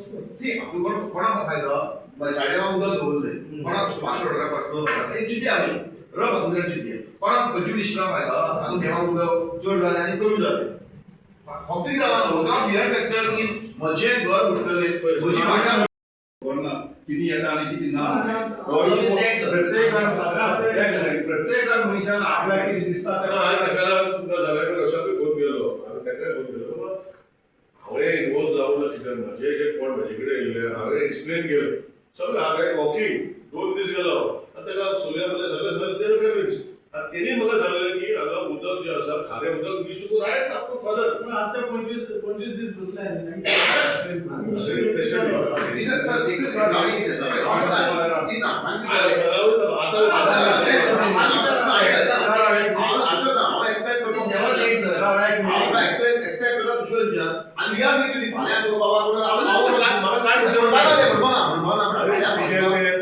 C, कोण कोणाक फायदो? सायडा उदक दवरले कोणाक? सुभाष रोडार पर्सनल एक चिंतया, आमी रफ हातूंतल्यान चिंतया, कोणाक, खंयच्या मिनिस्टराक फायदो? हातूंत देवाक उदक चड जालें आनी कमी जालें, फक्त कितें जाला, लोकांक फियर फॅक्टर की म्हजें घर बुडटलें, म्हजी भाटां. खबर ना किती येता आनी किती ना. हो issue प्रत्येक प्रत्येक मनशान आपल्याक कितें दिसता. ना, हांवें ताका, तुमकां जाल्यार रशाकूय फोन केलो, हांवें ताकाय फोन केलो. बाबा, हांवें इनवॉल्व जावं ना, कित्याक म्हजे जे कोण म्हजे कडेन येयल्ले, हांवें एक्सप्लेन केलें सगळें. हांवें वॉकिंग 2 दीस गेलो आनी ताका सोल्या म्हणल्यार सगळें सगळें ते कन्विन्स. आनी तेणी म्हाका सांगलें की हांगा उदक जें आसा, खारें उदक used to go right up to further. पण आमच्या 25 25 दीस बसले. तशें न्ही. सर, एकूच गाडी कितें आसा, ती ना. हांव एक्सपेक्ट करता. Never late, sir. हांव एक्सपेक्ट करता तुज्या हेंच्यान आनी we are going to फाल्यां करूं बाबा करून. म्हाका कांय म्हणपा ना, म्हणपा ना, फाल्यां.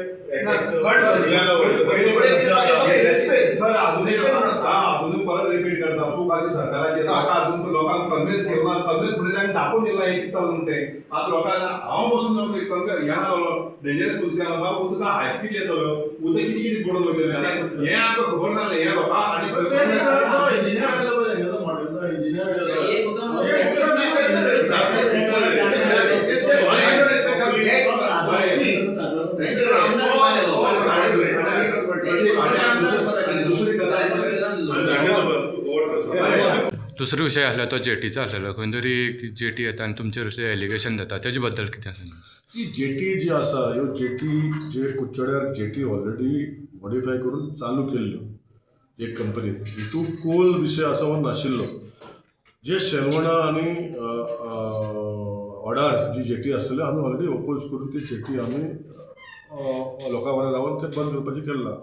सर, अजूनही, हा, अजूनही परत रिपीट करता. तूं खाली सरकाराचेर आता अजून तूं लोकांक कन्विन्स केलो ना. कन्विन्स म्हणजे तांणी दाखोवन दिला हें कितें चालू तें. आतां लोकांक हांव बसून हें आसलो, डेंजरस पोझिशन. बाबा, उदक हायप कितें येतलो, उदक कितें कितें पडून वयतलें, हें आमकां खबर नासलें. हें लोकांक आनी इंजिनियर आयलो पळय, मॉडेलचो इंजिनियर आयलो. एक उतरां. दुसरी गजाल दुसरो विशय आसलो तो जेटीचो आसलेलो. खंय तरी एक जेटी येता आनी तुमचेर असले एलिगेशन जाता, तेजे बद्दल कितें आसा? सी, जेटी जी आसा, ह्यो जेटी जे कुडचड्यार जेटी ऑलरेडी मॉडिफाय करून चालू केल्ल्यो एक कंपनीन, हितून कोल विशय आसा हो नाशिल्लो. जे शेलवणा आनी ऑडार जी जेटी आसतल्यो, आमी ऑलरेडी ओपोज करून ती जेटी आमी लोकां वांगडा रावन ते बंद करपाचें केल्लां.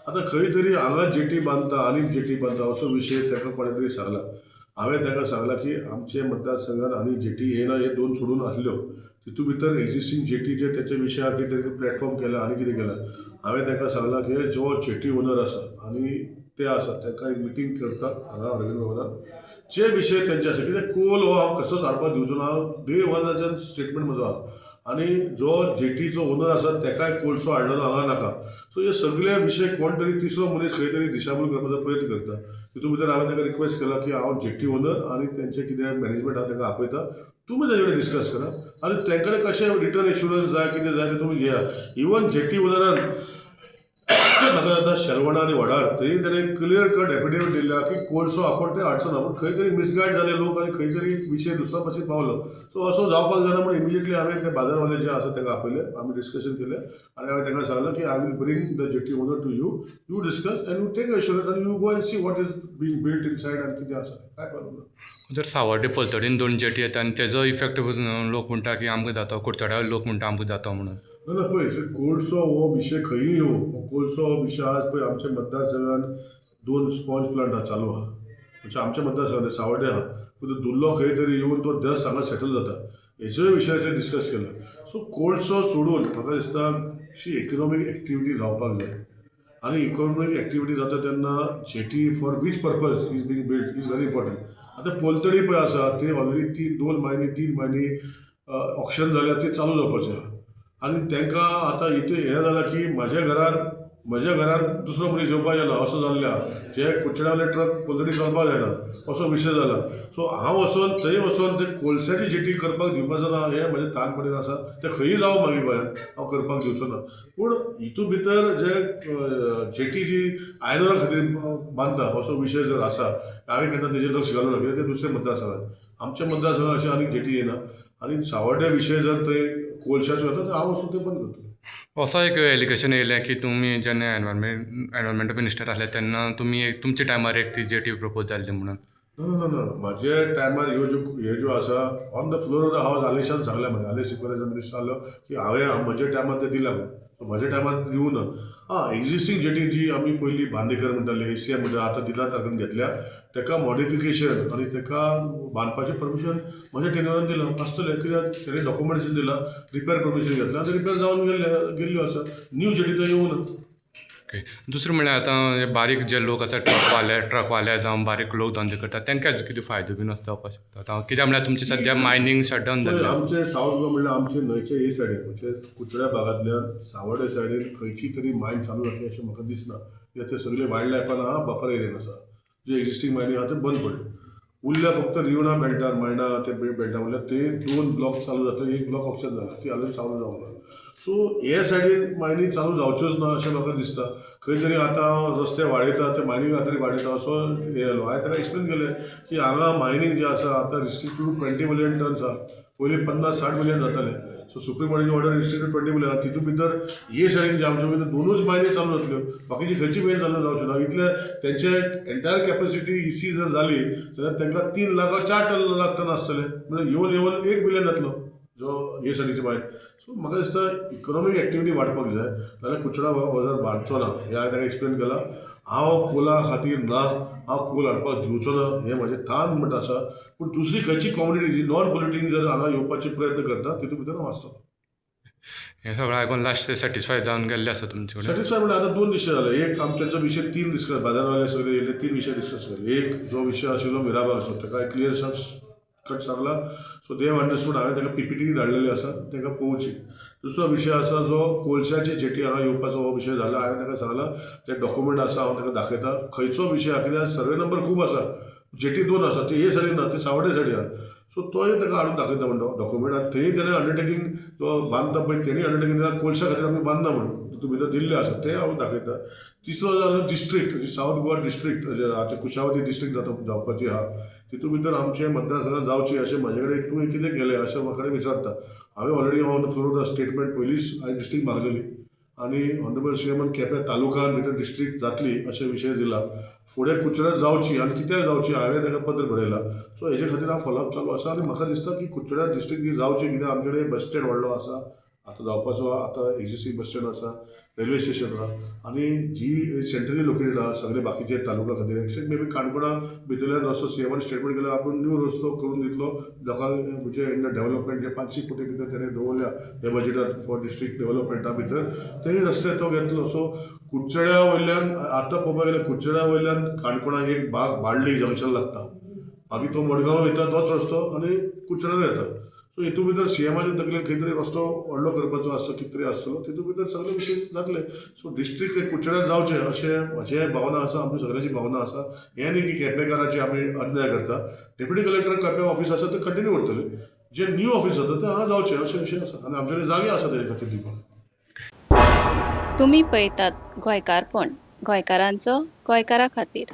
आतां खंय तरी हांगा जेटी बांदता आनी जेटी बांदता असो विशय ताका कोणें तरी सांगला. हांवें ताका सांगलां की आमचे मतदारसंघात आनी जेटी येना, हे दोन सोडून आसल्यो. तितू भितर एग्जिस्टींग जेटी जे तेचे विशय आहा की तेका प्लॅटफॉर्म केला आनी कितें केलां. हांवें ताका सांगलां की जो जेटी ओनर आसा आनी ते आसा, तांकां एक मिटींग करता हांगा अरविंद भवनान. जे विशय तेंचे आसा, कित्याक कोल हो हांव कसोच हाडपाक दिवचो ना, हांव डे वनाच्यान स्टेटमेंट म्हजो आहा. आनी जो जेटीचो ओनर आसा तेकाय कोळसो हाडलेलो हांगा नाका. सो हे सगळे विशय कोण तरी तिसरो मनीस खंय तरी दिशाभूल करपाचो प्रयत्न करता. तितून भितर हांवें ताका रिक्वेस्ट केला की हांव जेटी ओनर आनी तेंचे कितें मॅनेजमेंट आहा तांकां आपयता, तुमी ताजे कडेन डिस्कस करा आनी तेंकडे कडेन कशें रिटर्न एश्युरन्स जाय, कितें जाय तें तुमी घेया. इवन जेटी ओनरान म्हाका आतां शेलवणा आनी वडार थंय ताणें क्लियर कट एफिडेवीट दिल्लें आहा की कोळसो आपूण ते हाडचो ना. पूण खंय तरी मिसगायड जाले लोक आनी खंय तरी विशय दुसरो पासून पावलो. सो असो जावपाक जायना म्हूण इमिजिएटली हांवें ते बाजारवाले जे आसा तांकां आपयले, आमी डिस्कशन केलें आनी हांवें तांकां सांगलें की I will bring the jetty owner to you, you discuss and you take assurance आनी you go and see what is being built inside आनी कितें आसा, काय प्रॉब्लम ना. जर सावर्डे पलतडीन दोन जेटी येता आनी तेजो इफेक्ट लोक म्हणटा की आमकां जाता, कुडचड्या लोक म्हणटा आमकां जाता म्हणून. ना ना, पळय, कोळसो हो विशय खंयूय येवं, हो कोळसो हो विशय आज पळय आमच्या मतदारसंघात दोन स्पॉन्ज प्लांट आहा, चालू आहा. म्हणजे आमच्या मतदारसंघात सावर्डे आहा, पूण दुल्लो खंय तरी येवन तो दस हांगा सेटल जाता, हेचोय विशयाचेर डिस्कस केला. सो कोळसो सोडून म्हाका दिसता अशी इकनॉमीक एक्टिविटी जावपाक जाय आनी इकॉनॉमीक एक्टिविटी जाता तेन्ना jetty for which purpose is being built is very important. आतां पलतडी पळय आसा ते ऑलरेडी तीन दोन म्हयने, 3 म्हयने ऑक्शन जाल्या, ते चालू जावपाचें आहा. आनी तांकां आतां इतलें हें जालां की म्हज्या घरान दुसरो मनीस येवपाक जायना असो जाल्लें आहा. जे कुडचड्यावयले ट्रक पलतडी चलपाक जायना असो विशय जाला. सो हांव वचोन थंय वचोन ते कोळश्याची जेटी करपाक दिवपाचो ना, हें म्हजें ठाणपणीन आसा. तें खंयूय जावं मागीर गोंयांत, हांव करपाक दिवचो ना. पूण हितून भितर जे जेटी जी आयदनां खातीर बांदता असो विशय जर आसा, हांवें केन्ना तेजेर लक्ष घालूं ना, कित्याक ते दुसरे मतदारसंघात. आमच्या मतदारसंघात अशें आनीक जेटी येना आनी सावर्डे विशय जर थंय कोळशाचो येता तर हांव वचून ते बंद करतलो. असो एक एलिगेशन येयलें की तुमी जेन्ना एनवायरमेंट मिनिस्टर आसले तेन्ना तुमी एक तुमच्या टायमार एक ती जेटी प्रपोज जाल्ली म्हणून. ना ना ना ना, म्हज्या टायमार ह्यो ज्यो आसा, on the floor of the house आलेशान सांगलें मरे, आलेश सिक्वेराज मिनिस्टर आसलो, की हांवें म्हज्या टायमार तें दिलां म्हणून. सो म्हज्या टायमार दिवं ना. आं, एग्जिस्टींग जेटी जी आमी पयलीं बांदेकर म्हणटाले, एसीएम म्हणटाले, आतां दिला तारखेन घेतल्या, ताका मॉडिफिकेशन आनी ताका बांदपाचें परमिशन म्हज्या टेन्युरान दिलां आसतलें, कित्याक तेणें डॉक्युमेंटेशन दिलां, रिपेर परमिशन घेतलां आनी रिपेर जावन गेल्ले गेल्ल्यो आसा. न्यू जेटी थंय येवं ना. ओके, दुसरें म्हणल्यार आतां हे बारीक जे लोक आसा, ट्रकवाले जावं बारीक लोक धंदे करतात, तांकां हेजो कितें फायदो बीन आसता जावपाक शकता? आतां कित्याक म्हणल्यार तुमची सद्या मायनींग शटडावन पळय, जाल्लें आसा. आमचे सावथ गोवा म्हणल्यार आमचे न्हंयचे हे सायडीन, म्हणजे कुचड्या भागांतल्यान सावड्डे सायडीन खंयची तरी मायन चालू जातली अशें म्हाका दिसना, कित्याक ते सगळे वायल्ड लायफान आहा, बफर एरियन आसा. जे एग्जिस्टींग मायनी आहा ते बंद पडले. उरल्या फक्त रिवणा बेल्टार मायणा, ते बेल्टार म्हणल्यार ते दोन ब्लॉक चालू जातले, एक ब्लॉक ऑप्शन जाला, ती आजून चालू जावंक ना. सो हे सायडीन मायनी चालू जावच्योच ना अशें म्हाका दिसता. खंय तरी आतां रस्ते वाडयता, ते मायनींग खातीर वाडयता असो हें जालो. हांवें ताका एक्सप्लेन केलें की हांगा मायनींग जें आसा आतां रिस्ट्रिक्टेड टू 20 मिलियन टन्स आहा, पयलीं 50-60 मिलियन जाताले. सो सुप्रीम कोर्टाची ऑर्डर रिस्ट्रिक्टेड 20 मिलियन आहा. तितून भितर हे सायडीन जे आमचे भितर दोनूच मायनी चालू जातल्यो, बाकीची खंयची मायन चालू जावच्यो ना. इतले तेंचे एंटायर कॅपॅसिटी इसी जर जाली जाल्यार तांकां 3 लाख 4 लाख टन आसतले, म्हणजे येवन येवन 1 बिलियन जातलो जो हे सायडीची मायन. सो म्हाका दिसता इकॉनॉमीक एक्टिविटी वाडपाक जाय, नाल्यार कुचडा वजन वाडचो ना. हें हांवें ताका एक्सप्लेन केलां. हांव कोला खातीर ना, हांव कोल हाडपाक दिवचो ना, हें म्हजें ठाम मत आसा. पूण दुसरी खंयची कम्युनिटी जी नॉन पोलिटीन जर हांगा येवपाचे प्रयत्न करता तितून भितर हांव आसतलो. हें सगळें आयकून लास्ट सॅटिस्फाय जावन गेल्लें आसा तुमचे कडेन? सॅटिस्फाय म्हणल्यार आतां दोन विशय जाले. एक आम तांचो विशय तीन डिस्कस, बाजारवाले सगळे येयले, तीन विशय डिस्कस केले. एक जो विशय आशिल्लो मिराबागाचो, ताका क्लियर कट सांगला, सो they have understood. हांवें ताका पीपीटी धाडलेली आसा, ताका पळोवची. दुसरो विशय आसा जो कोळशाची जेटी हांगा येवपाचो हो विशय जाला. हांवें ताका सांगला ते डॉक्युमेंट आसा, हांव ताका दाखयता खंयचो विशय आहा, कित्याक सर्वे नंबर खूब आसा, जेटी दोन आसा, ते हे सायडीन ना, ते सावड्डे सायडीन आहा. सो तोय ताका हाडून दाखयता म्हण डॉक्युमेंट. आनी थंय तेणें अंडरटेकींग जो बांदता पळय, तेणी अंडरटेकींग दिला कोळशा खातीर आमी बांदना म्हण, तितून भितर दिल्लें आसा, तें हांव दाखयता. तिसरो जालो डिस्ट्रिक्ट, सावथ गोवा डिस्ट्रिक्ट, आमचे कुशावती डिस्ट्रिक्ट जाता जावपाची आहा, तितून भितर आमचे मतदारसंघात जावची अशें म्हाजे कडेन तुवें कितें केलें अशें म्हाका कडेन विचारता. हांवें already on the floor the statement पयलींच हांवें डिस्ट्रिक्ट मागलेली आनी ऑनरेबल सी एमान केपें तालुकान भितर डिस्ट्रिक्ट जातली अशें विशय दिला. फुडें कुचरां जावची आनी कित्याक जावची हांवें ताका पत्र बरयलां. सो हेजे खातीर हांव फॉलोअप चालू आसा आनी म्हाका दिसता की कुचरां डिस्ट्रिक्ट ही जावची, कित्याक आमचे कडेन बस स्टँड व्हडलो आसा आतां जावपाचो आहा, आतां एग्जिस्टींग बस स्टँड आसा, रेल्वे स्टेशन आहा आनी जी सेंट्रली लोकेटेड आहा सगळे बाकीचे तालुका खातीर, एक्सेप्ट मे बी काणकोणा भितरल्यान रस्तो सी एमान स्टेटमेंट केला आपूण न्यू रस्तो करून दितलो लोकांक, म्हणजे इन the development जे 500 कोटी भितर तेणें दवरल्या हे बजेटात फॉर डिस्ट्रिक्ट डेव्हलपमेंटा भितर तेय रस्ते तो घेतलो. सो कुडचड्या वयल्यान आतां पळोवपाक गेल्यार कुडचड्या वयल्यान काणकोणा एक भाग बाळ्ळी जंक्शन लागता, मागीर तो मडगांव वयता तोच रस्तो आनी कुडचड्यार येता. सो हितून भितर सी एमाच्या तकलेन खंय तरी रस्तो व्हडलो करपाचो आसता, कितें तरी आसतलो, तितून भितर सगळे विशय जातले. सो डिस्ट्रिक्ट हे कुडचड्यार जावचें अशें म्हजें भावना आसा, आमची सगळ्यांची भावना आसा. हें न्ही की केपेंकाराची आमी अन्याय करता. डेप्युटी कलेक्टर केपें ऑफीस आसा तें कंटिन्यू उरतलें, जें न्यू ऑफीस जाता तें हांगा जावचें अशें विशय आसा आनी आमचे कडेन जागे आसा तेजे खातीर दिवपाक. तुमी पळयतात गोंयकारपण, गोंयकारांचो गोंयकारा खातीर.